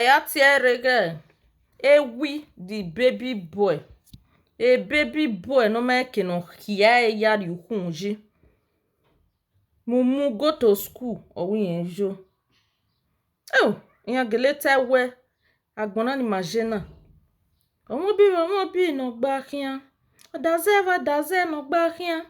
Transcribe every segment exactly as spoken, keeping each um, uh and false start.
Ya tie ẹre ghẹ, Ewi the baby boy, a baby boy ne ọ ma ke ne ọ khia ẹre ya rrie ukhunmwu yi. Mumu go to school, ọ wẹ irẹn yo. Oh, iran gele tae wẹ, agbọn na ni ma ye na, ọmọ bi vbe ọmọ bi ne ọ gba khian, ọdazẹ vbe ọdazẹ ne ọ gba khian,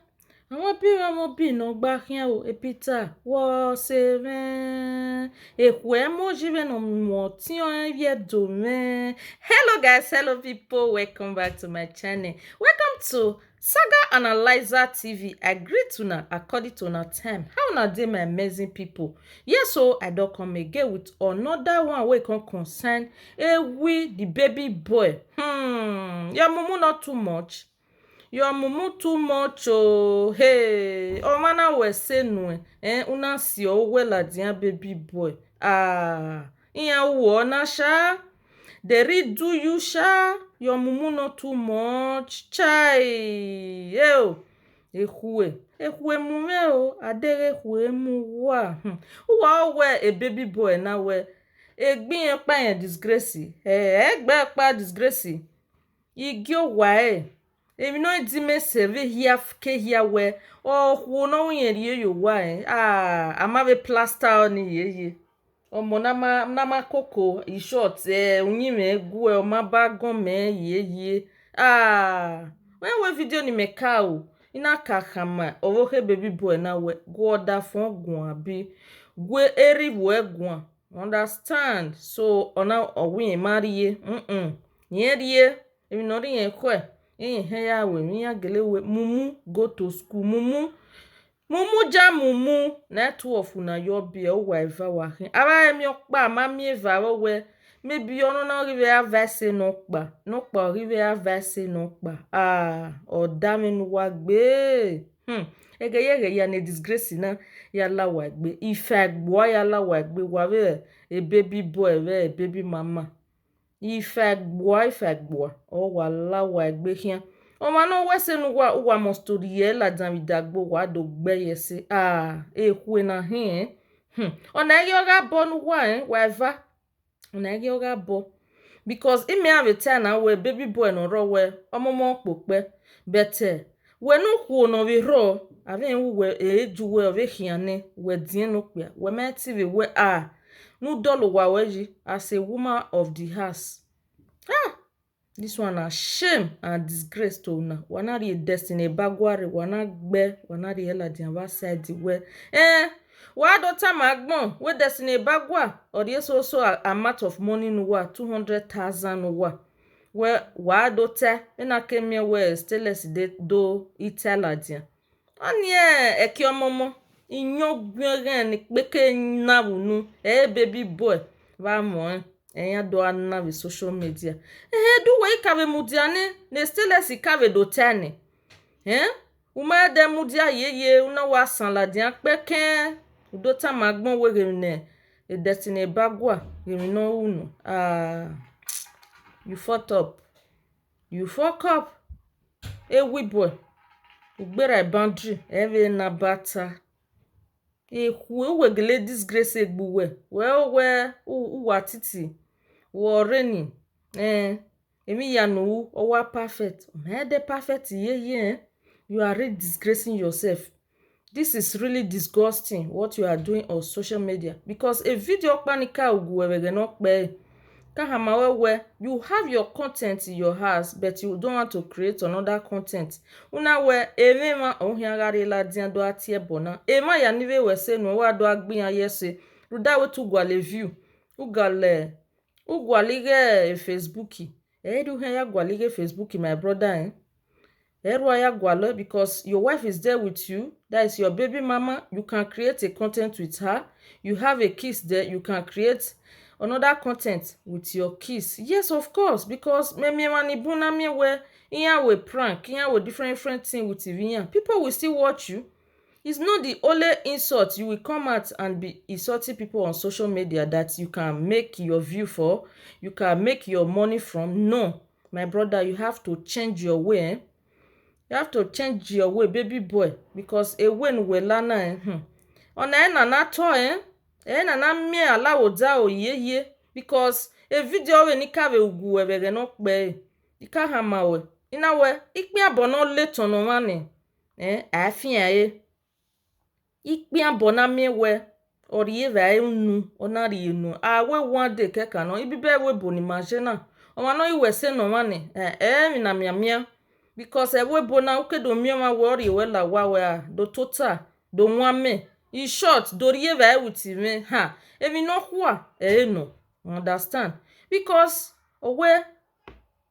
ọmọ bi vbe ọmọ bi ne ọ gba khian o, Peter, wẹ ọse mwẹ, ekhue mu yi vbene ọ mu ọtiọnrẹn vbe Ẹdo mwẹ. Hello guys, hello people, welcome back to my channel. Welcome to Saga Analyzer T V. I greet una according to una time. How una dey, my amazing people? Yes o, I don come again with another one wey come concern Ewi the baby boy. Hmm, your mumu not too much. Your mumu too much o. Hey, ọmwa na wẹ sẹ nuẹn, eh, una si ọ wẹ ladian baby boy. Ah, iran ru ọ na sha. They really do you sha. Your mumu not too much. Chai, eo. Ekhue, ekhue mu mwẹ o, a deghẹ ekhue mu uwa. Hmm. Uwa ọ wẹ a baby boy na wẹ, egbe irẹn ọkpa irẹn disgrace, ẹ, ẹgbẹe ọkpa disgrace. I gie owa ẹre, emwi ne ọ di mẹ sẹ vbe hia ke hia wẹ, okhuo ne ọ ru irẹn rhie ye owa ẹre, a, a ma vbe plaster ọni yeye. Ọmọ na ma, na ma koko, in short, eh, uyinmwẹ guẹ, ọ ma ba gọn mẹ yeye. Ah, wẹ wẹ video ni mẹ ka ru, I na ka khama ọvbokhan baby boy na wẹ, gu ọdafọn guan abi gu erhivbe guan, understand? So, ọna ọ wẹ irẹn ma rhie, mm, irẹn rhie, emwi ne ọ rhie irẹn khuẹ, iran hẹ ya ru emwi, iran gele wẹ, mumu go to school, mumu, mumu ja mumu, na tuọfu na yọ biẹ, uwa eva wa khin. Avbe emiọkpa ma miẹn eva vbe wẹ, maybe ọnọna ọ ghi vbe advice nọkpa, nọkpa ọ ghi vbe advice nọkpa. Ah, ọ da mwẹ ne uwa gbe. Hmm, ẹghẹ ye ẹghẹ ya ne disgrace na ya la uwa egbe, ifa ẹgbua ya la uwa egbe, wa vbe a baby boy vbe a baby mama. Ifa ẹgbua, ifa ẹgbua, ọ wa la uwa egbe khian. Ọmwa ne ọ wẹ sẹ ne uwa, uwa must to rhie ladian vbe idagbo, wa do gbe ye ẹse. Ah, ekhue na hin, hmm, ọna i ghi ọ gha bọ ne uwa, eh, wa eva. Ọna i ghi ọ gha bọ. Because imẹ a vbe ta na wẹ baby boy ne ọ rrọọ wẹ, ọmọmọ kpokpẹ. But, eh, wẹ ne okhuo ne ọ vbe rrọọ, avbe rẹn ru wẹ, e ju wẹ ọ vbe khian nẹ, wẹ diẹn ne okpia, wẹ ma ti vbe wẹ, ah, ne u dọlọ owa ruẹ yi as a woman of the house. Ah, this one na shame and disgrace to una. Wa na rhie Destiny Ebagua rre, wa na gbe, wa na rhie ladian vbe side wẹ, eh, wa do tama agbọn wẹ Destiny Ebagua, ọ rhie so so a-, amount of money ne uwa, two hundred thousand ne uwa. Wẹ wa do ta, ena ke miẹn wẹ Stainless de do ita ladian. Ọni ẹki ọmọmọ, iyẹn ogbẹnghẹn ni kpeke na vbe unu, ẹ, baby boy, vbe amwẹ ọnrẹn, ẹ, iran do gha na vbe social media. Ehe, do wẹ I ka vbe mudia nẹ, ne Stainless ka vbe do ta nẹ. Ẹn? U ma dẹ mudia yeye, u na wa san ladian kpẹkẹn, u do tama agbọn wẹ ghe emwi ne Destiny Ebagua, ghe emwi ne ọ ru nọ. Ah, you fucked up. You fuck up. Ewi boy, u gberra boundary, ẹ vbe na bata. Ekhue, uwẹ gele disgrace egbe uwẹ, wẹ wẹ u-, uwa titi, wẹ ọreni, eh, emwi ya ne u ru, ọ wa perfect. Ọ ma dẹ perfect yeye, eh? You are really disgracing yourself. This is really disgusting what you are doing on social media, because a video ọkpa ni ka gu ẹvbo ẹghẹ ne ọ kpẹre. Ka hama wẹ wẹ, you have your content in your house, but you don't want to create another content. Una wẹ, emwa emwa ọ khian gha rre ladian do a tie ẹbọ na. Emwa ya ni vbe wẹ sẹ nuẹn, wa do a gbe iran ye ẹse. Rhunmwuda wẹ te u gualọ view, u gualọ, u gualọ ighẹ Facebook. Ẹ i re u khian ya gualọ ighẹ Facebook, my brother, eh? Ẹ i re u a ya gualọ, because your wife is there with you, that is your baby mama, you can create a content with her, you have a kids there, you can create another content with your kids. Yes, of course, because mẹ miẹn emwa ni bun na miẹn wẹ iran wẹ prank, iran wẹ different different thing with iran, people will still watch you. It's not the only insult you will come out and be insulting people on social media that you can make your view for, you can make your money from. No, my brother, you have to change your way, eh? You have to change your way, baby boy, because a way ne uwẹ la na, eh, hmm. Ọna ẹre na na tọ, eh? Ẹre na na miẹn alaghodaro yeye, because E video vbe ne I ka vbe gu wẹ vbe ẹghẹ ne ọ kpẹre, I ka khama wẹ, I na wẹ, ikpian obọ ne ọ le etọn ne ọmwa nẹ, eh, a fian ẹre. Ikpian obọ na miẹn wẹ, ọ rhie evbare unu, ọ na rhie unu. A wẹ one day kẹkan nọ, ibibi ẹvbo ebo ne ima ye na, ọmwa ne ọ ru wẹ ẹse ne ọmwa nẹ, ẹ, ẹ, emwi na mianmian. Because ẹvbo ebo na, u ke do miẹn ọmwa wẹ ọ rhie wẹ la owa wẹ a, do tota, do wan mẹ. In short, do rhie evbare with mwẹ, ha, emwi ne ọ khua, ẹre nọ, you understand? Because ọ wẹ,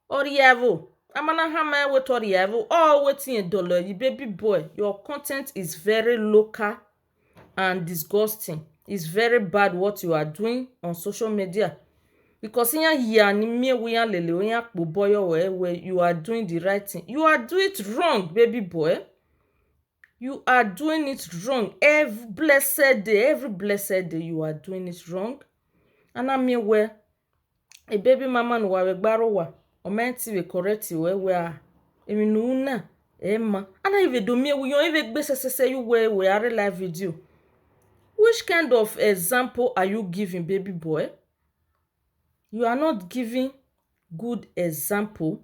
ọ rhie ẹvbo, a ma na khama ẹn wẹ te ọ rhie ẹvbo, ọ wẹ te irẹn dọlọ yi, baby boy, your content is very local and disgusting. It's very bad what you are doing on social media. Because iran hia ni miẹn wẹ iran lele, iran kpe obọ yọ wẹ, wẹ you are doing the right thing. You are doing it wrong, baby boy. You are doing it wrong. Every blessed day, every blessed day you are doing it wrong. A na miẹn wẹ, e baby mama ne uwa vbe gba rre owa, ọ ma rẹn te vbe correct ruẹ wẹ a, emwi ne u ru na, ẹ ma. A na vbe do miẹn wẹ, irẹn vbe gbe sẹsẹsẹ ye uwẹ wẹ a rre live video. Which kind of example are you giving, baby boy? You are not giving good example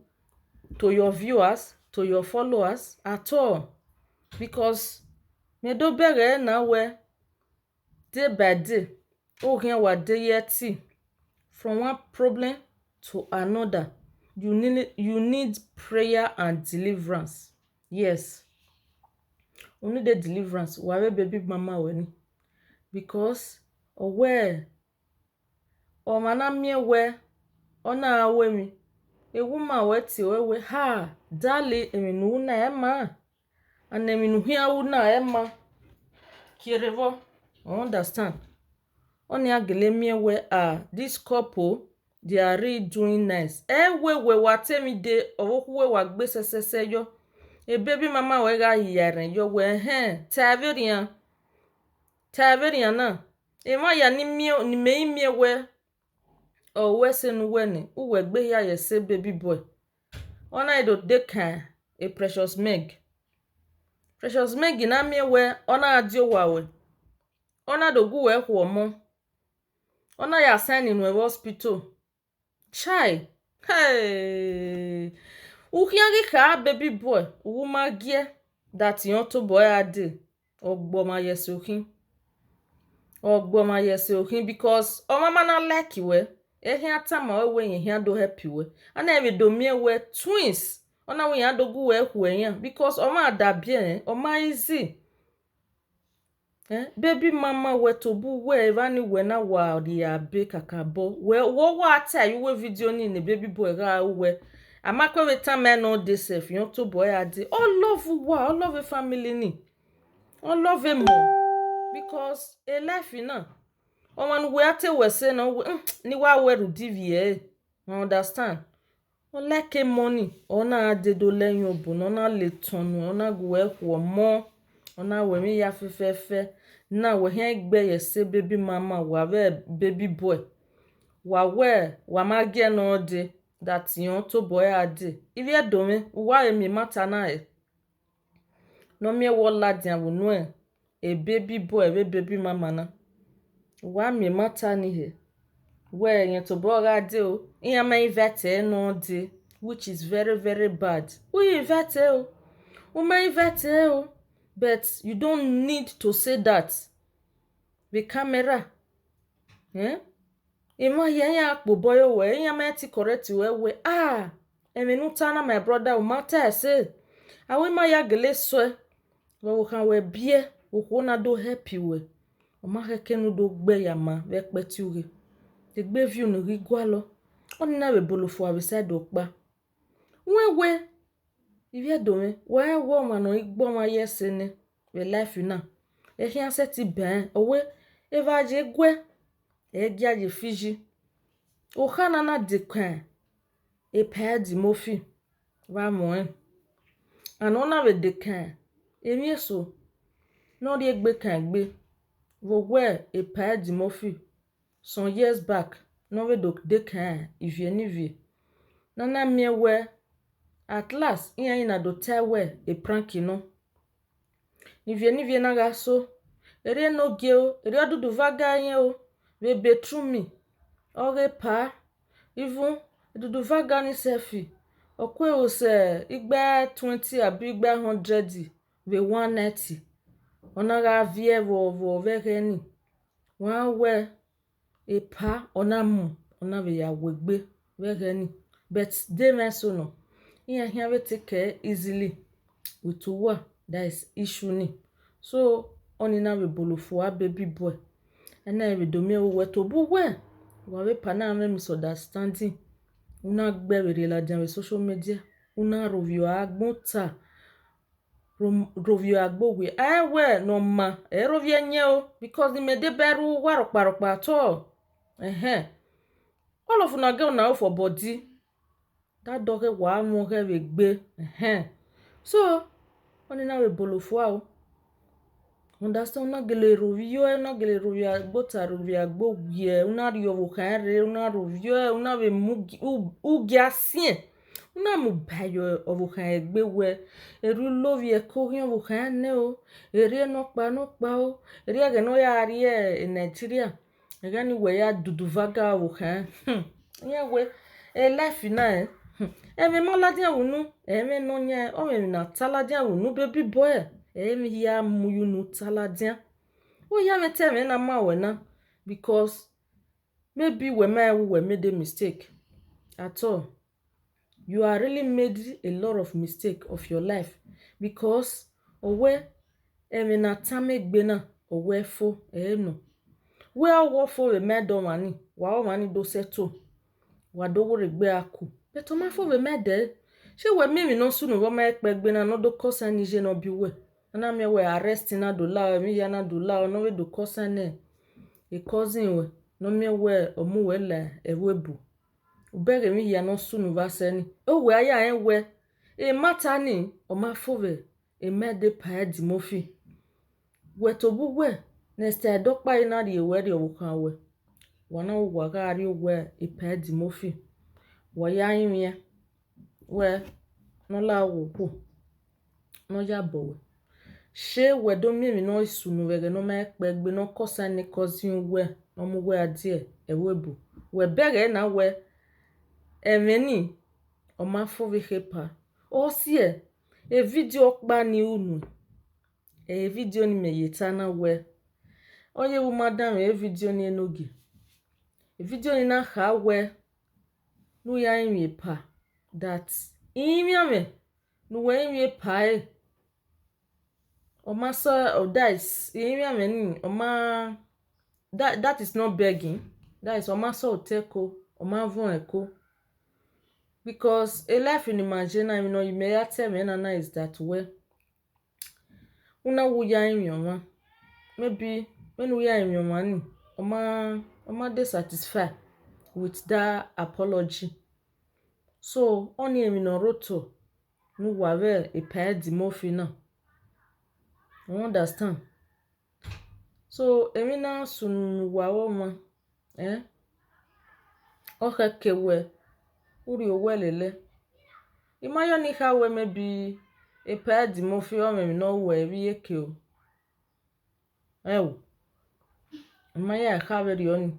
to your viewers, to your followers at all. Because mẹ do bẹghe na wẹ, day by day, oghian wa de ye ẹtin, from one problem to another. You need, you need prayer and deliverance. Yes. U need a deliverance. Wa vbe baby mama ruẹ ni. Because ọ wẹ, ọmwa na miẹn wẹ, ọ na gha ru emwi, ewu ma ruẹ tie ruẹ wẹ, ha, darling, emwi ne u ru na, ẹ ma. And emwi ne u khian ru na, ẹ ma. Kie rre vbọ, u understand? Ọnii a gele miẹn wẹ, ah, this couple, they are really doing nice. Ẹ wẹ, wẹ wa te emwi de, ọvbokhan uwẹ wa gbe sẹsẹsẹ yọ. E baby mama ruẹ gha hia ẹrẹn yọ wẹ, ẹhẹn, ta vberrian, ta vberrian na. Emwa hia ni miẹn, ne imẹ i miẹn wẹ, ọ wẹ ẹse ne uwẹ nẹ, uwẹ gbe hia ye ẹse, baby boy. Ọ na do de kan e Precious Meg. Precious Meg na miẹn wẹ, ọ na die owa ruẹ, ọ na do gu uwẹ khuọmọ, ọ na ya sign nuẹn vbe hospital. Chai, hey, u khian ghi kha, baby boy, u ma gie that irẹn tobọ ẹre a dee. Ọ gbe ọmwa ye ẹse okhin. Ọ gbe ọmwa ye ẹse okhin, because ọmwa ma na like wẹ, ẹ khian tama ruẹ wẹ irẹn khian do help wẹ. A na vbe do miẹn wẹ twins, ọ na wẹ iran do gu uwẹ khuẹ yan, because ọmwa da biẹ rẹn, ọ ma easy. Eh, baby mama, wẹ tobọ uwẹ, evba ni wẹ na wa rhie abe kakabọ. Wẹ, wẹ wa ta ye uwu video ni ne baby boy gha ru wẹ. A ma kue vbe tama ẹn nọ dee sef, irẹn tobọ ẹre a dee. Ọ love uwa, ọ love family ni. Ọ love emọ. Because a life na, ọmwa ne uwẹ a te wẹ ẹse na, uwẹ, mm, ne wa wẹ rhie udivi ẹre. You understand? Ọ like emọ ni, ọ na gha dee do lẹ yan obọ ne ọ na le etọn nuẹn, ọ na gu uwẹ khuọmọ, ọ na wẹ emwi hia fẹfẹfẹ, na wẹ khian gbe ye ẹse, baby mama, wa vbe baby boy, wa wẹ wa ma gie nọ dee, that irẹn tobọ ẹre a dee. Ivbi Ẹdo mwẹ, uwa vbe miẹn emata na rẹn? Ne ọ miẹn wẹ ọ ladian vbe unu e baby boy vbe baby mama na. Wa miẹn emata ni hẹ. Wẹ irẹn tobọ gha dee o, iran ma invite ẹre nọ dee, which is very, very bad. U invite ẹre o, u ma invite ẹre o, but you don't need to say that vbe camera. Eh? Emwa hia iran kpe obọ ye owẹ, iran ma te correct ruẹ wẹ, ah, ẹmwẹ ne u ta na, my brother, u ma ta ẹse. A wẹ ima ya gele sẹ, vbe ọvbokhan wẹ biẹ, okhuo na do help wẹ, ọ ma khẹke ne u do gbe ya ma vbe ẹkpẹti ughe. Egbe view ne u ghi gualọ, ọnii na vbe bolo fua vbe side ọkpa. Wẹ wẹ, ivbi Ẹdo mwẹ, wẹ rẹn wẹ ọmwa ne ọ gbe ọmwa ye ẹse nẹ vbe life na, ẹ khian sẹtin bẹn, ọ wẹ, evba ye guẹ, ẹ gia ye Fiji. Okha na na dekan Epa Eddie Murphy vbe amwẹ ọnrẹn, and ọ na vbe dekan emwi eso ne ọ rhie egbe kan egbe, vbe owẹ Epa Eddie Murphy some years back, ne ọ vbe do dekan ivie ne ivie, ne a na miẹn wẹ, at last, iran i na do tae wẹ e prank nọ. Ivie ne ivie na gha so, erriọ Enogie o, erriọ Oduduvaga irẹn o, vbe bedroom, ọ ghe pa, Even Dudu Vaga ni self, ọ kue vbe sẹ igba twenty abi igba hundred vbe one ninety, ọ na gha viẹ vbe vbe ẹghẹ ni. Wa wẹ epa ọ na mu, ọ na vbe ya wegbe vbe ẹghẹ ni. But de mwẹ so nọ, iran khian vbe take ẹre easily with uwa, that is issue ni. So, ọnii na vbe bolo fua, baby boy. Ẹna vbe do miẹn vbe uwẹ tobọ uwẹ, wa vbe epa na mwẹ misunderstanding, u na gbe vbe rhie ladian vbe social media, u na rhovbiẹ agbọn ota, rho- rhovbiẹ agbọn owie. Ẹ wẹ ne ọ ma, ẹ rhovbiẹ yẹn o, because imẹ deba ẹre uwa rhọkpa rhọkpa at all. Ẹhẹn. All of una get una own for body. Da dọghe wa mwẹ ọghẹ vbe egbe. Ẹhẹn. So, ọnii na vbe bolo fua o. Understand, u na gele rhovbiẹ, u na gele rhovbiẹ agbọn ota, rhovbiẹ agbọn owie, u na rhie ọvbokhan rre, u na rhovbiẹ, u na vbe mu ugi- u- ugia siẹn, u na mu ba ye ọvbokhan egbe wẹ, erriọ ulovbiẹ ke oghian ọvbokhan nẹ o, erriọ nọkpa nọkpa o, erriọ ẹghẹ ne ọ ya rrie Nigeria, ẹghẹ ni wẹ ya Dudu Vaga ọvbokhan. Hmm. Iran wẹ, e life na ẹ, hmm, ẹmwẹ ma ladian vbe unu, ẹmwẹ nọ yan, ọ mwẹ emwi na ta ladian vbe unu, baby boy, ẹmwẹ hia mu ye unu ta ladian. Wẹ ya mwẹ te ẹmwẹ na ma ruẹ na, because maybe wẹ ma rẹn wẹ uwẹ made a mistake at all. You are really made a lot of mistake of your life, because ọ wẹ ẹmwẹ ne a tama egbe na, ọ wẹ fo, ẹ i re nọ. Wẹ ọ wẹ ọ fo vbe ma ẹdẹ ọmwa ni, wa ọmwa ni do sẹto, wa do werriegbe ra ku. But ọ ma fo vbe ma ẹdẹ, ṣé wẹ miẹn emwi ne ọ sunu vbe ọ ma kpẹ egbe na ne ọ do kọsa ne iye ne ọ biẹ uwẹ? A na miẹn wẹ arrest na do la, emwi hia na do la, ọ ne ọ vbe do kọsa ne cousin ruẹ, ne ọ miẹn wẹ ọ mu uwẹ la ẹvbo ebo. U bẹghe emwi hia ne ọ sunu vbe asẹ ni. Uwẹ a ya rẹn wẹ, emata ni, ọ ma fo vbe ma ẹdẹ Pa Eddie Murphy. Wẹ tobọ uwẹ, next time ẹdẹ ọkpa i na rhie wẹ rrie ọvbokhan ruẹ, wa na wa gha rrie owẹ Pa Eddie Murphy, wa ya rinmwian wẹ ne ọ la okhuo, ne ọ ya bọ wẹ. Ṣé wẹ do miẹn emwi ne ọ sunu vbe ẹghẹ ne ọ ma kpẹ egbe ne ọ kọsa ne cousin uwẹ ne ọ mu uwẹ a die ẹvbo ebo? Wẹ bẹghe na wẹ, ẹmwẹ ni, ọ ma fo vbe khe Pa. Ọ siẹ, e video ọkpa ni unu, e video ni mẹ ye ta na wẹ, ọ ye vbe u ma danmwẹ e video ni enogie. E video ni na kha wẹ, ne u ya rinmwian Pa, that irinmwian mwẹ ne uwẹ rinmwian Pa ẹre, ọ ma sẹ, that is, irinmwian mwẹ ni, ọ ma, that, that is not begging, that is, ọ ma sẹ otọ ẹko, ọ ma vuọn ẹko. Because e life ne ima ye na, emwi ne ọ ye mẹ ya ta ẹmwẹ na na is that wẹ, u na wu ya rinmwian ọmwa, maybe vbene u ya rinmwian ọmwa ni, ọ ma, ọ ma dey satisfy with that apology. So, ọnii emwi ne ọ rre otọ ne uwa vbe Pa Eddie Murphy na. U understand? So, emwi na sunu ne uwa vbe ọmwa, eh? Ọ khẹke wẹ, u rhie owẹ lele. I ma ya ọnii kha wẹ maybe Pa Eddie Murphy ọ mwẹ emwi ne ọ ru vbe iyeke o. Ẹo, I ma ya kha vberriọ ni.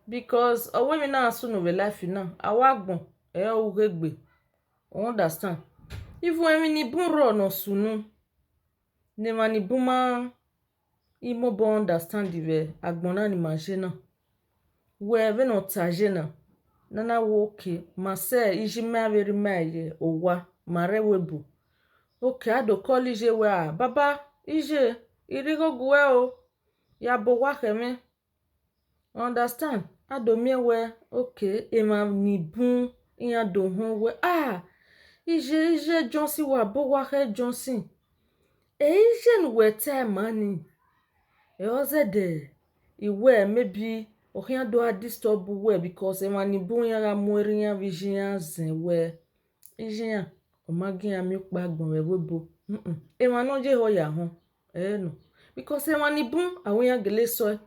Because ọ wẹ emwi na sunu vbe life na, a wa agbọn, ẹ i re ughe egbe. U understand? Even emwi ni bun rrọọ ne ọ sunu, ne emwa ni bun ma i mobọ understand vbe agbọn na ne ima ye na. Wẹ vbene ọ ta ye na, ne a na wẹ okay, ma sẹ iye ima vbe rre ima ye owa, ma rre ẹvbo ebo. Okay, a do call iye wẹ, a, baba, iye, I rre igho gu ẹ o, ya bọ owa khẹ mwẹ. Understand? A do miẹn wẹ, okay, emwa ni bun iran do họn wẹ, a, iye, iye Johnson, wa bọ owa khẹ Johnson. E iye ne uwẹ ta ma ni, ẹ ọ zẹdẹ, I wẹ maybe ọ khian do a disturb uwẹ because emwa ni bun iran gha mu erha iran vbe iye iran zẹ wẹ, iye iran, ọ ma gi iran miẹn ukpa agbọn vbe ẹvbo ebo. Mm-mm. Emwa ne ọ ye ehọ ya họn, ẹ i re nọ. Because emwa ni bun, a wẹ iran gele sọe.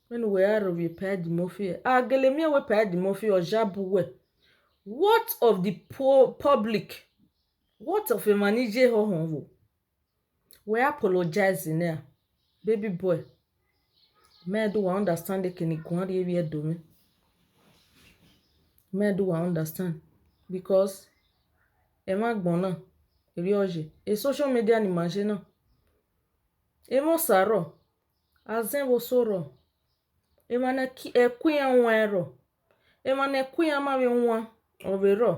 Vbene uwẹ ra rhovbiẹ Pa Eddie Murphy, a gele miẹn wẹ Pa Eddie Murphy ọ ya bu uwẹ. What of the po- public? What of emwa ni ye ehọ họn vbo? Wẹ apologize nẹ, baby boy. Mẹ do wa understand eke ne I guan rrie vbe Ẹdo mwẹ. Mẹ do wa understand, because ẹmwẹ agbọn na, erriọ ye e social media ni ima ye na, emwa osa rrọọ, azẹn vbe oso rrọọ, emwa ne ẹki- ẹko iran wan rrọọ, emwa ne ẹko iran ma vbe wan, ọ vbe rrọọ.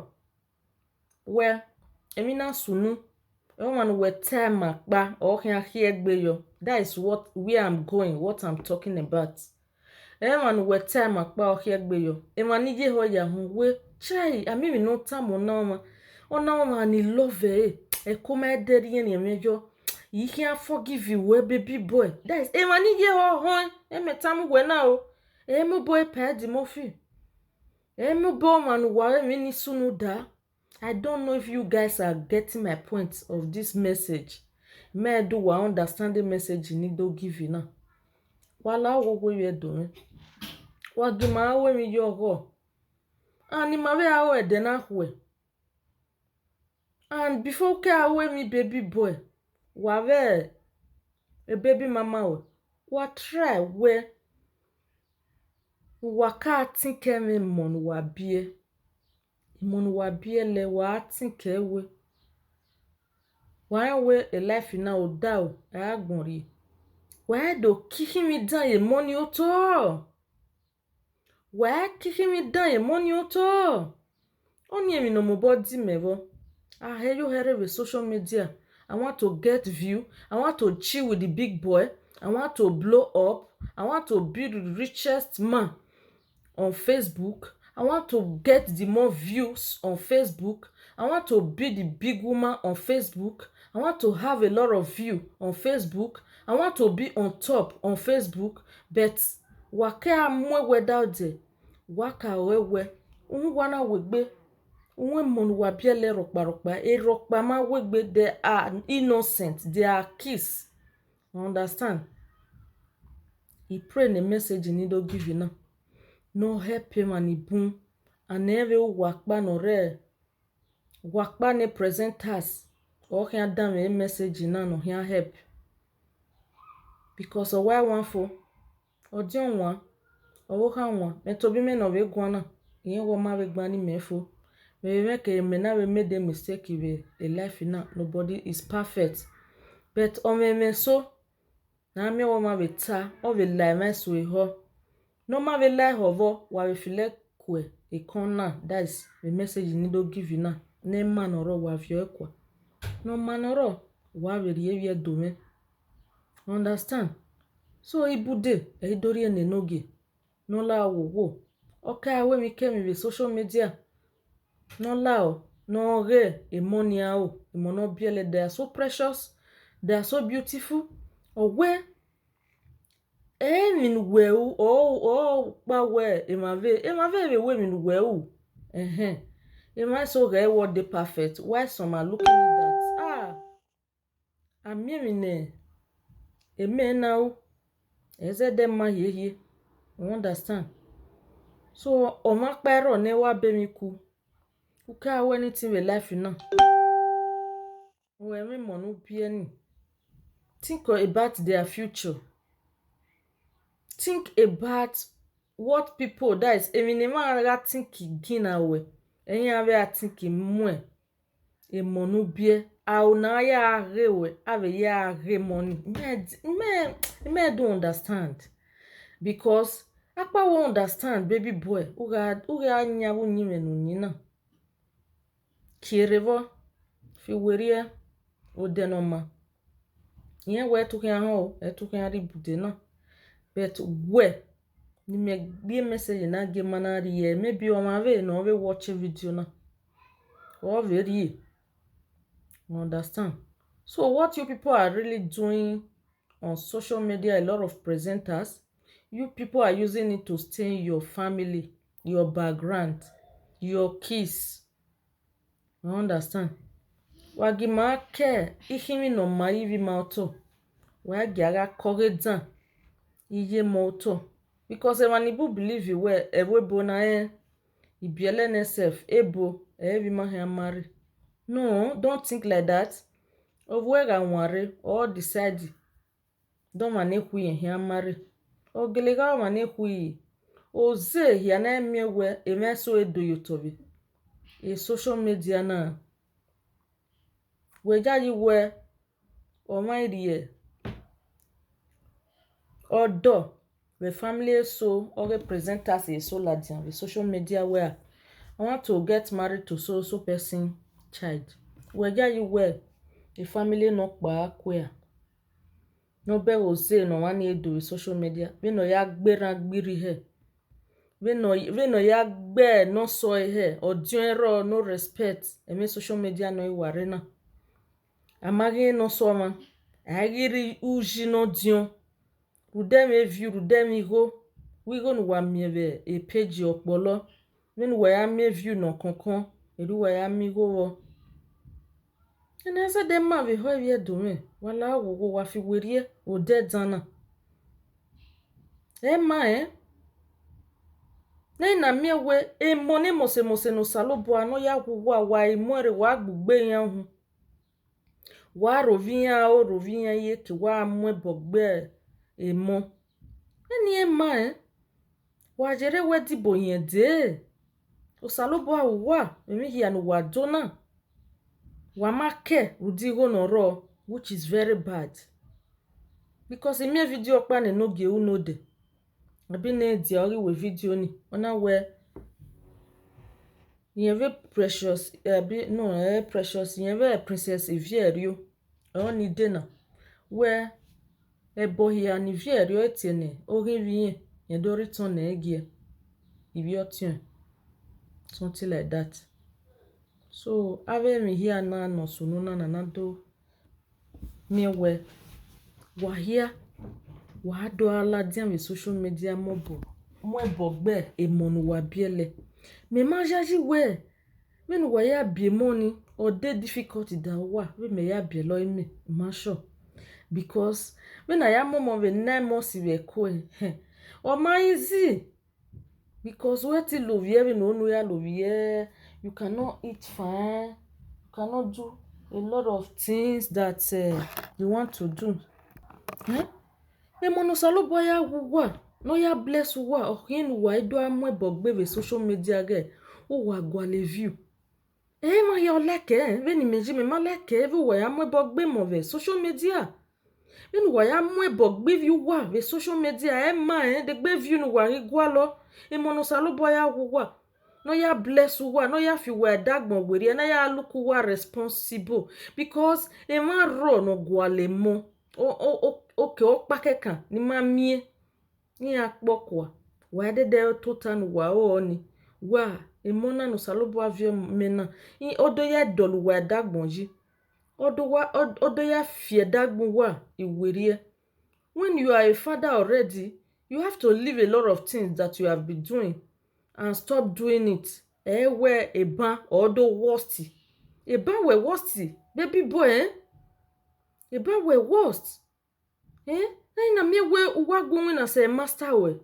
Wẹ, emwi na sunu, ọmwa ne uwẹ ta ima kpa, ọ khian khiẹ gbe yọ. That is what, where I'm going, what I'm talking about. Emwa ne uwẹ ta ima kpa, ọ khiẹ gbe yọ. Emwa ni ye ehọ ya họn wẹ, chai, a miẹn emwi ne ọ tama ọna ọmwa. Ọna ọmwa ni love ẹre, ẹko ma dẹ rhiẹnrhiẹn mwẹ yọ. I khian forgive wẹ, baby boy. That is, emwa ni ye ehọ họn, ẹmwẹ tama uwẹ na o. Ẹ i mu obọ Epa Eddie Murphy. Ẹ i mu obọ ọmwa ne uwa re emwi ni sunu da. I don't know if you guys are getting my point of this message. Mẹ do wa understand the message ni do give na. Wa la wo wo vbe do mwẹ. Wa gi ma ru emwi ye ọghọ. And ima vbe ru ẹdẹ na khuẹ. And before u ke ru emwi baby boy, wa vbe baby mama ruẹ, wa try wẹ wa ka think ẹmwẹ emọ ne uwa biẹ. Emọ ne uwa biẹ lẹ, wa think ẹre wẹ, wa rẹn wẹ life na odaro a gha gbọn rrie. Wa i do kikhinmwi dan ye emọ ni otọ. Wa i kikhinmwi dan ye emọ ni otọ. Ọnii emwi ne ọ mobọ di mẹ vbọ. A hẹ yo hẹrhe vbe social media. I want to get view. I want to chill with the big boy. I want to blow up. I want to be the richest man on Facebook. I want to get the more views on Facebook. I want to be the big woman on Facebook. I want to have a lot of view on Facebook. I want to be on top on Facebook. But wa ke a mu ẹwẹdẹ odẹ, wa ka rẹn wẹ, uhunmwu uwa na wegbe, uhunmwu emọ ne uwa biẹ lẹ rhọkpa rhọkpa, erhọkpa ma wegbe, they are innocent, they are kids. You understand? I pray ne message ni do give na, ne ọ help emwa ni bun, and ẹ vbe uwa kpa ne ọ rre, uwa kpa ne presenters, ọ khian danmwẹ message na ne ọ khian help. Because ọ wa wan fo, ọdiọn wan, ọvbokhan wan, mẹ tobọ imẹ ne ọ vbe guan na, irẹn wẹ ọ ma vbe gban ne imẹ fo. Vbe mwẹ ke mẹ na vbe made mistake vbe life na, nobody is perfect. But ọ mwẹ mwẹ so, ne a miẹn wẹ ọ ma vbe ta, ọ vbe la emwa eso ehọ. Ne ọ ma vbe la ehọ vbọ, wa vbe filo ẹre kue ekọn na, that is the message ni do give na, ne ima ne ọ rrọọ wa viọ ẹre kua. Ne ọ ma ne ọ rrọọ, wa vbe rhie vbiẹ do mwẹ. Understand? So, ibude, ẹ i do rhie ne enogie, ne ọ la wo wo. Ọ ka ru emwi kemwi vbe social media, ne ọ la ọ, ne ọ ghe emọ ni aro, emọ ne ọ biẹlẹ, they are so precious, they are so beautiful. Ọ wẹ, emwi ne uwẹ ru, ọ, ọ kpa wẹ emwa vbe, emwa vbe vbe ru emwi ne uwẹ ru. Ẹhẹn. Emwa eso ghẹ wẹ ọ dey perfect, while some are looking at that. Ah, a miẹn emwi ne emẹ na ru, ẹ zẹdẹ ma hiehie. You understand? So, ọmwa ọkpa i rrọọ ne wa be emwi ku. U ka wẹ anything vbe life na. Wẹ emwi emọ ne u biẹ ni. Think about their future. Think about what people, that is, emwi ne emwa gha think ginna ruẹ, ẹ i iran vbe a think muẹn emọ ne u biẹ, aro ne a ya ghe ruẹ, a vbe ya ghe emọ ni. Imẹ, imẹ, imẹ don't understand. Because akpawẹ u understand, baby boy, u gha, u gha yan avbe uyinmwẹ ne uyinna. Kie rre vbọ, fi werriẹ odẹ ne ọ ma. Irẹn wẹ ẹtu khian họn o, ẹtu khian rre ibude na. But wẹ, ne imẹ gbe message na gie ma na rhie, maybe ọmwa vbe ne ọ vbe watch video na, ọ vbe rhie. You understand? So what you people are really doing on social media, a lot of presenters, you people are using it to stain your family, your background, your kids. You understand? Wa gi ma ke ikhinmwi ne ọ ma ye ivbi ima otọ, wa gia gha kọghe dan iye ima otọ. Because emwa ni bu believe wẹ ẹvbo ebo na rẹn ibiẹlẹ nẹ self, ebo ẹ i vbe ima khian marry. No, don't think like that. Ọ vbe gha wanre, ọ decide, de ọmwa ne khui rẹn khian marry. Ọ gele gha ọmwa ne khui, Oze hia ne a miẹn wẹ emwa eso do ye otọ vbe social media na. Wẹ yayi wẹ ọmwa i rhie ọdọ vbe family eso, ọghe presenters eso ladian vbe social media wẹ, I want to get married to so so person child. Wẹ yayi wẹ family nọkpa kue a, ne ọ bẹghe oze ne ọmwa ni do vbe social media, vbene ọ ya gbe erhan gbe irhi hẹ, vbene ọ, vbene ọ ya gbe ne ọ sọe hẹ, ọdiọn ẹrọ, no respect, ẹmwẹ social media nọ i wa rre na. A ma ghi rẹn ne ọ sẹ ọmwa, a i ghi rre uyi ne ọdiọn, rhunmwuda ẹmwẹ view, rhunmwuda ẹmwẹ igho, vbe igho ne uwa miẹn vbe e page ọkpọlọ, vbene uwa ya miẹn view ne ọ kọnkọn, erriọ uwa ya miẹn igho vbọ. Ena zẹdẹ ma vbe ehọ ivbi Ẹdo mwẹ, wa la oghogho, wa fi werriẹ odẹ dan na. Ẹ ma rẹn, ne na miẹn wẹ emọ ne mose mose ne Osanobua ne ọ ya wu uwa, wa i muẹn rre, wa gbe ugbe iran uhunmwu. Wa rhovbiẹ iran aro, rhovbiẹ iran iyeke, wa mu ẹbọ gbe emọ. Eni ẹ ma rẹn, wa yerre wẹ ẹdẹ ibo rẹn dee. Osanobua ru uwa vbe emwi hia ne uwa do na. Wa ma kẹ rhunmwuda igho ne ọ rrọọ, which is very bad. Because I miẹn video ọkpa ne Enogie ru ne odẹ, a bi ne dia ọghe iwe video ni, ọ na wẹ, irẹn vbe Precious, abi, no, eh, Precious, irẹn vbe Princess Ivierio, ọnii de na, wẹ ẹbọ hia ne Ivierio tie ne oghian ivbi irẹn, irẹn do return nẹ gie ivbi ọtiọnrẹn, something like that. So, avbe emwi hia na ne ọ sunu na, na na do miẹn wẹ, wa hia, wa do gha ladian vbe social media mu ẹbọ, mu ẹbọ gbe emọ ne uwa biẹlẹ. Mẹ ma yayi wẹ, vbene uwa ya biẹ emọ ni, ọ de difficult da uwa, vbe mẹ ya biẹlẹ ọre mẹ, I ma sure. Because vbene a ya mu ọmọ vbe nine months vbe ẹko ẹre, ọ ma easy. Because wẹ te lovbiẹ vbene unu ya lovbiẹ, you cannot eat fine, you cannot do a lot of things that, eh, you want to do. Eh? Emọ ne Osanobua ya wu uwa, ne ọ ya bless uwa, ọ khian ne uwa i do gha mu ẹbọ gbe vbe social media ghẹ, uwa gualọ view. Emwa hia ọ like ẹre, vbene imẹ ye, mẹ ma like ẹre, vbe uwa ya mu ẹbọ gbe emọ vbe social media. Vbene uwa ya mu ẹbọ gbe ivbi uwa vbe social media, ẹ ma rẹn, degbe view ne uwa ghi gualọ, emọ ne Osanobua ya wu uwa, ne ọ ya bless uwa, ne ọ ya fi uwa ẹdagbọn werriẹ, ne a ya look uwa responsible, because emwa rrọọ ne ọ gualọ emọ, o, o, o, okpia kẹkan ne I ma miẹn. Iran kpọkua, wa dẹdẹ tota ne uwa roro ni, wa, emọ na ne Osanobua viọ mẹ na, ọ do ya dọlọ uwa ẹdagbọn yi, ọ do wa, ọ, ọ do ya fi ẹdagbọn uwa werriẹ. When you are a father already, you have to leave a lot of things that you have been doing and stop doing it. Ẹ wẹ eban ọ do worst. Eban wẹ worst, baby boy, eh? Eban wẹ worst. Eh? Ẹ na miẹn wẹ uwa gu iwinna sẹ master ruẹ,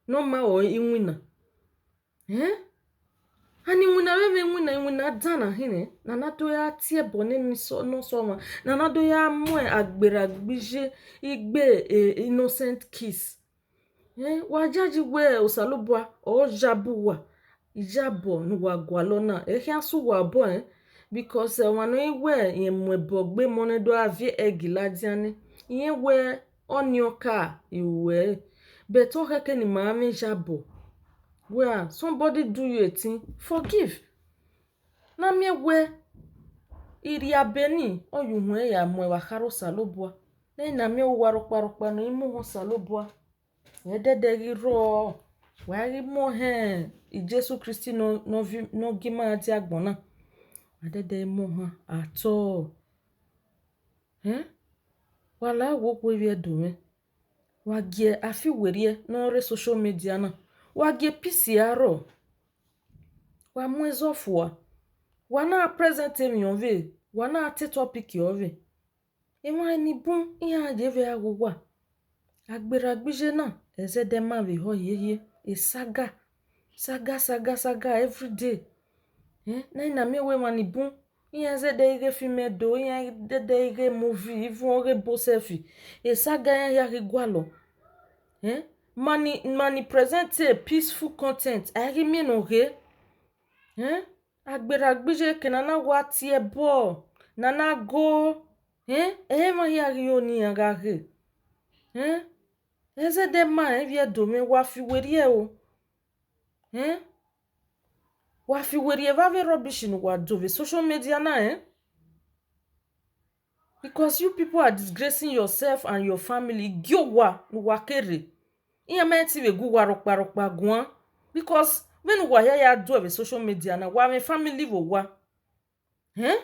ne ọ ma ọre iwinna. Eh? And iwinna vbe mwẹ iwinna, iwinna dan na hin nẹ, ne a na do ya tie ẹbọ ne eni sọ, ne ọ sẹ ọmwa, ne a na do ya mu agberra gbe iye igbe, eh, innocent kids. Eh, wa yayi wẹ Osanobua ọ ya bu uwa, iyabọ ne uwa gualọ na, ẹ khian sẹ uwa obọ, eh, because ọmwa ne ọ i wẹ irẹn mu ẹbọ gbe emọ ne do gha viẹ ẹgi ladian nẹ, irẹn wẹ ọnii ọ ka ru ẹre, but ọ khẹke ne ima mwẹ iyabọ. Wẹ, somebody do you a thing, forgive. Na miẹn wẹ irria be ni, ọ ye uhunmwu ya mu ẹvba khare Osanobua. Nẹ na miẹn uwa rhọkpa rhọkpa ne ọ i mu uhunmwu Osanobua. Ẹdẹdẹ ghi rrọọ, wa ghi mu ohẹn Jesu Kristi ne ọ, ne ọ vi, ne ọ gie ima dia agbọn na. Ẹdẹdẹ i mu ohan at all. Ẹn? Wa la wo okhuo ivbi Ẹdo mwẹ. Wa gie afi werriẹ ne ọ rre social media na. Wa gie peace ra rrọọ. Wa mu ẹzọ fua. Wa na present emwi ọvbehe, wa na te topic ọvbehe. Emwa ni bun iran ye vbe a ghe uwa. Agberra gbe iye na, ẹ zẹdẹ ma vbe họ hiehie. E saga, saga, saga, saga everyday. Ẹn, ne a i na miẹn wẹ emwa ni bun, iran zẹdẹ i ghe film Ẹdo, iran zẹdẹ i ghe movie, even ọghe ebo selfie. E saga iran hia ghi gualọ. Ẹn, ma ni ma ni present peaceful content, a i ghi miẹn ne ọ ghe. Ẹn, agberra gbe iye ke ne a na wa tie ẹbọ, ne a na go, ẹn, ẹ i emwa hia ghi ho ne iran gha ghe. Ẹn, ẹ zẹdẹ ma rẹn, ivbi Ẹdo mwẹ, wa fi werriẹ o. Ẹn, wa fi werriẹ vbe avbe rubbish ne uwa do vbe social media na, ẹn. Because you people are disgracing yourself and your family. Gie owa ne uwa ke rre. Iran ma i te vbe gu uwa rhọkpa rhọkpa guan. Because vbene uwa hia ya do vbe social media na, wa mwẹ family vbe owa. Ẹn?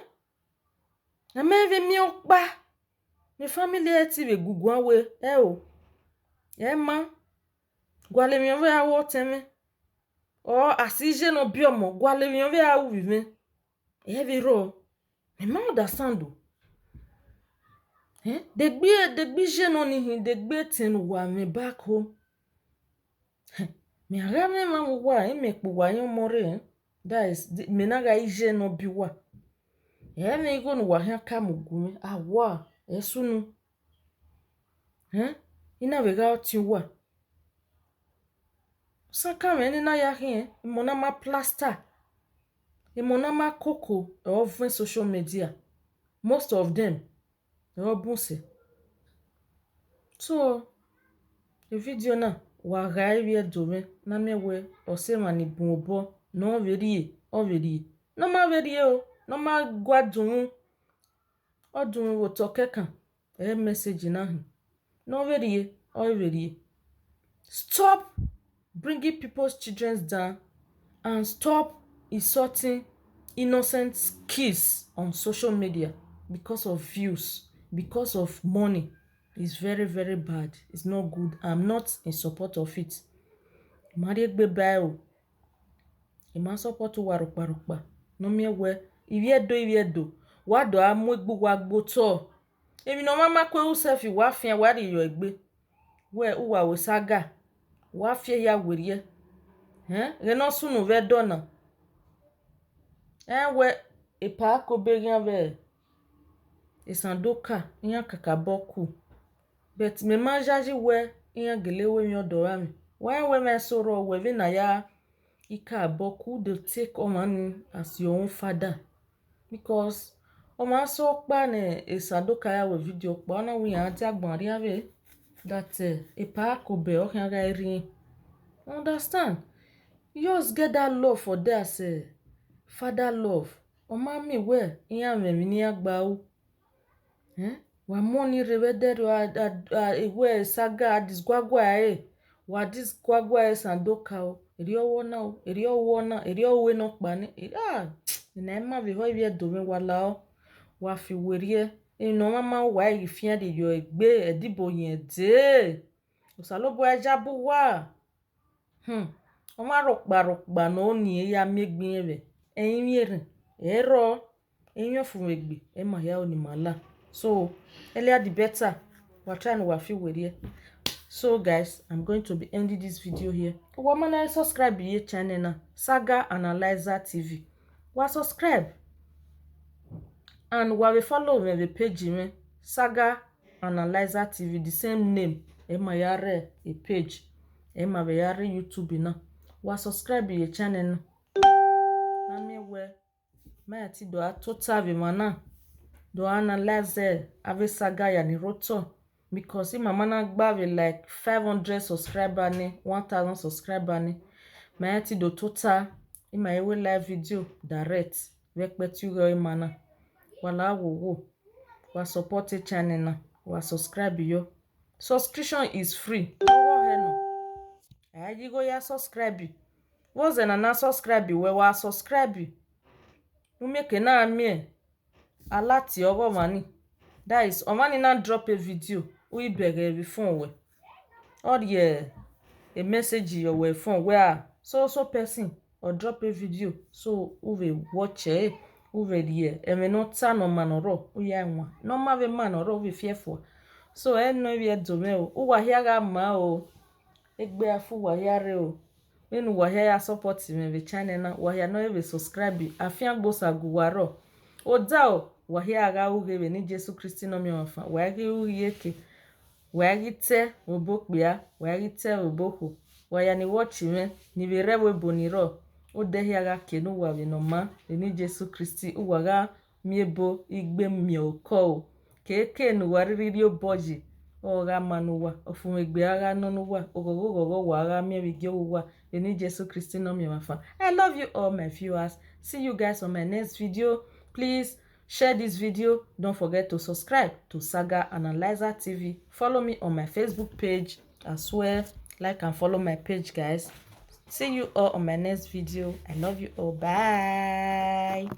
A ma vbe miẹn ọkpa ne family ẹre te vbe gu guan wẹ, ẹ o. Ẹ ma, gualọ emwi ọvbehe a ru ọtẹn mwẹ. Ọ, a si iye ne ọ biẹ ọmọ, gualọ emwi ọvbehe a ru ivbi mwẹ. Ẹ vbe rrọọ, mẹ ma understand o. Ẹn, degbe, degbe iye nọ ni hin, degbe etẹn ne uwa mwẹ back home. Mẹ a gha mwẹ emwa vbe uwa, imẹ kpe uwa yan ọmọ rre, that is, mẹ na gha re iye ne ọ biẹ uwa. Ẹ mwẹ igho ne uwa khian ka mu gu mwẹ, a wa, ẹ sunu. Ẹn, I na vbe gha ọtiẹn uwa. Osakan mwẹ ne I na ya khian, emọ na ma plaster, emọ na ma koko, ẹ ọ vuọn social media, most of them, ẹ ọ bun sẹ. So, vidio na, wa gha ivbi Ẹdo mwẹ, na miẹn wẹ ọ sẹ emwa ni bun obọ, ne ọ vbe rrie, ọ vbe rrie. Ne ọ ma vbe rrie o, ne ọ ma gua dunmwu, ọ dunmwu vbe otọ kẹkan, ẹ message na hin. Ne ọ vbe rrie, ọ vbe rrie. Stop bringing people's children down and stop insulting innocent kids on social media because of views, because of money. It's very, very bad. It's not good. I'm not in support of it. Ma rhie egbe ba ẹre o. I ma support uwa rhọkpa rhọkpa. Ne ọ miẹn wẹ, ivbi Ẹdo, ivbi Ẹdo, wa do a mu egbe uwa gbe otọ. Emwi ne ọ ma ma ku ẹre self, wa fian, wa rhie yọ egbe. Wẹ uwa wẹ saga, wa fi ehia werriẹ. Ẹn, ghẹ ne ọ sunu vbe Ẹdo na. Ẹn, wẹ epa Akobe khian vbe Sandoka, iran kakabọ ku. But mẹ ma yayi wẹ iran gele ru emwi ọdọ ra mwẹ. Wa rẹn wẹ mẹ so rrọọ wẹ vbene a ya kakabọ ku, they take ọmwa ni as your own father. Because ọmwa sẹ ọkpa ne Sandoka ya ru vidio ọkpa, ọ na wẹ iran dia agbọn rria vbe that, eh, epa Akobe ọ khian gha rri. Understand? Just get that love for there as, eh, father love. Ọ ma miẹn wẹ iran mwẹ emwi ne iran gba ru. Ẹn? Wa mu ọni rre vbe ẹdẹrriọ, a, a, a, wẹ saga, a disguagua ẹre, wa disguagua ẹre Sandoka o, erriọ ọvbọ na o, erriọ ọvbọ na, erriọ ọvbọ nọkpa ni, ah, ena i ma vbe họ ivbi Ẹdo mwẹ, wa lahọ, wa fi werriẹ, emwi ne ọ ma ma uwa, i ghi fian rhie yọ egbe, ẹdẹ ibo yẹn dee. Osanobua ya bu uwa. Hmm. Ọmwa rhọkpa rhọkpa ne ọ ni ya miẹn egbe irẹn vbe ẹrinmwi erhẹn, ẹ i rrọọ, emwi ọfumwegbe, ẹ ma hia ru ne ima la. So, earlier the better, wa try ne uwa fi werriẹ. So, guys, I'm going to be ending this video here. Uwa ma na subscribe ye channel na, Saga Analyzer T V. Wa subscribe. And wa vbe follow mwẹ vbe page mwẹ, Saga Analyzer T V, the same name, ẹ ma ya rre e page, ẹ ma vbe ya rre YouTube na. Wa subscribe ye channel na. Na miẹn wẹ, ma ya ti do a tota vbe emwa na, do a analyze avbe saga ya ni rre otọ, because ima ma na gba vbe like five hundred subscriber ni, one thousand subscriber ni. Ma ya ti do tota, ima i ru live video direct vbe ẹkpẹti ughe ima na. Wa la wo wo, wa support channel na, wa subscribe yọ. Subscription is free. Ọghọ hẹ nọ. A i ghi igho ya subscribe. Vbọzẹ ne a na subscribe wẹ, wa subscribe. U miẹn ke na miẹn alert ọghe ọmwa ni. That is, ọmwa ni na drop a video, u i bẹghe vbe phone wẹ. Ọ rhie a message yọ wẹ phone wẹ, ah, so so person ọ drop a video, so u vbe watch ẹre, u vbe rhie ẹmwẹ ne ọ ta ne ọ ma ne ọ rrọọ, u ya wan. Ne ọ ma vbe ma ne ọ rrọọ, u vbe fi ẹe fua. So, ẹ nọ ivbi Ẹdo mwẹ o, uwa hia gha ma o, egbe a fu uwa hia rre o. Vbene uwa hia ya support mwẹ vbe channel na, uwa hia ne ọ vbe subscribe, afiangbe Osa gu uwa rrọọ. Odaro, uwa hia gha ru ghe vbene Jesu Kristi ne Ọmiọnmwafan, wa i ghi ru ghe iyeke. Wa ghi te vbe obọ okpia, wa ghi te vbe obọ okhuo, wa ya ni watch mwẹ, ne I vbe rre ẹvbo ebo ni rrọọ, odẹ hia gha kie ne uwa vbe ne ọ maa, vbene Jesu Kristi, uwa gha miẹn ebo igbe miẹn okọ o. Keke ne uwa rhirhi rhie obọ yi, ọ gha maa ne uwa, ọfumwegbe a gha nọ ne uwa, oghọghọ oghọghọ wa gha miẹn vbe igie uwa, vbene Jesu Kristi ne ọ miẹn emwa fan. I love you all, my viewers. See you guys on my next video. Please share this video. Don't forget to subscribe to Saga Analyzer T V. Follow me on my Facebook page as well. Like and follow my page, guys. See you all on my next video. I love you all. Bye.